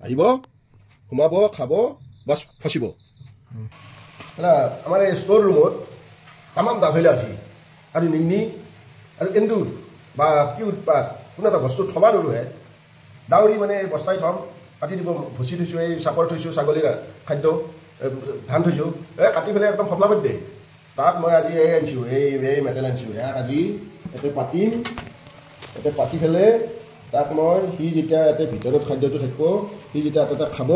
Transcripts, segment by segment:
আহিব, সোমাব, খাব, বাছ ফচিব। আমাৰ এই ষ্ট'ৰ ৰুমত তামাম দাভেলা আছে আৰু নিন্নি আৰু এন্দুৰ বা কি উৎপাত, কোনো এটা বস্তু থ'ব নোৱাৰোঁহে। দাউৰি মানে বস্তাই থ'ম, কাটি দিব, ভুচি থৈছোঁ, এই চাপৰ থৈছোঁ, ছাগলীৰ খাদ্য ধান থৈছোঁ, এই কাটি পেলাই একদম ফফলা কৰি দিয়ে। তাক মই আজি এই আনিছোঁ, এই মেটেল আনিছোঁ, ইয়াক আজি ইয়াতে পাতিম। ইয়াতে পাতি পেলাই তাক মই, সি যেতিয়া ইয়াতে ভিতৰত খাদ্যটো থাকিব, সি যেতিয়া তাতে খাব,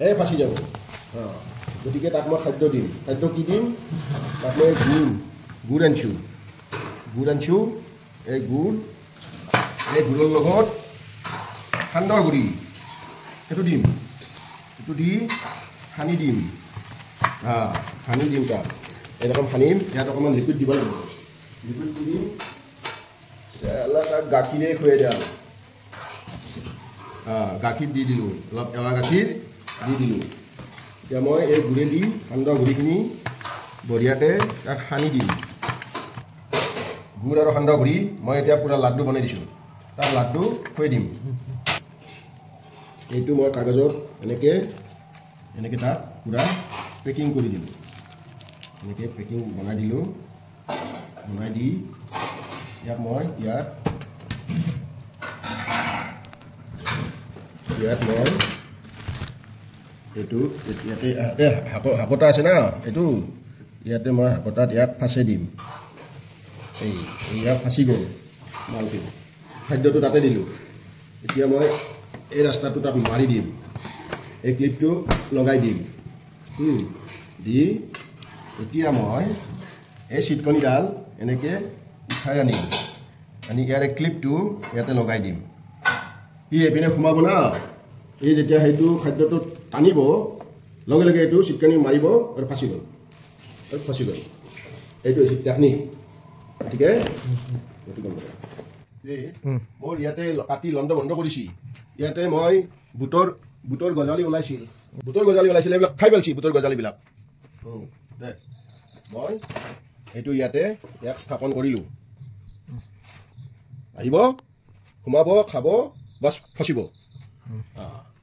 এই ফাঁচি যাব। গতিকে তাক মই খাদ্য দিম। খাদ্য কি দিম? তাক মই গুড় আনিছোঁ, গুড় আনিছোঁ। এই গুড়, এই গুড়ৰ লগত সান্দহ গুড়ি সেইটো দিম, সেইটো দি সানি দিম। সানি দিম তাক, এৰকম সানিম। ইয়াত অকণমান লিকুইড দিব লাগিব, লিকুইড দি দিম। তাক গাখীৰে খুৱাই দিয়া। গাখীৰ দি দিলোঁ, অলপ এৱা গাখীৰ দি দিলোঁ। এতিয়া মই এই গুড়েদি সান্দহ গুড়িখিনি বঢ়িয়াকৈ তাক সানি দিম। গুড় আৰু সান্দহ গুড়ি মই এতিয়া পূৰা লাড্ডু বনাই দিছোঁ, তাক লাড্ডু খুৱাই দিম। এইটো মই কাগজত এনেকৈ এনেকৈ তাক পূৰা পেকিং কৰি দিলোঁ, এনেকৈ পেকিং বনাই দিলোঁ। বনাই দি ইয়াক মই ইয়াত ইয়াত মই এইটো ইয়াতে হাকতা আছে না, এইটো ইয়াতে মই হাকতাত ইয়াক ফাঁচি দিম। এই ইয়াক ফাঁচি গ'ল মালটো, খাদ্যটো তাতে দিলোঁ। এতিয়া মই এই ৰাস্তাটো তাক মাৰি দিম, এই ক্লিপটো লগাই দিম। দি এতিয়া মই এই চিটকনিডাল এনেকৈ উঠাই আনিম, আনি ইয়াৰে ক্লিপটো ইয়াতে লগাই দিম। ই এইপিনে সোমাব না, এই যেতিয়া সেইটো খাদ্যটো টানিব, লগে লগে এইটো চিটকনি মাৰিব আৰু ফাঁচি গ'ল, আৰু ফাঁচি গ'ল। এইটো হৈছে টেকনিক। গতিকে এইটো গম পাব। মোৰ ইয়াতে কাটি লণ্ড বন্ধ কৰিছি। ইয়াতে মই বুটৰ গজালি ওলাইছিল, বুটৰ গজালি ওলাইছিল, এইবিলাক খাই পেলাইছি বুটৰ গজালিবিলাক। দে মই এইটো ইয়াতে ইয়াক স্থাপন কৰিলোঁ। আহিব, সোমাব, খাব, বাছ ফচিব।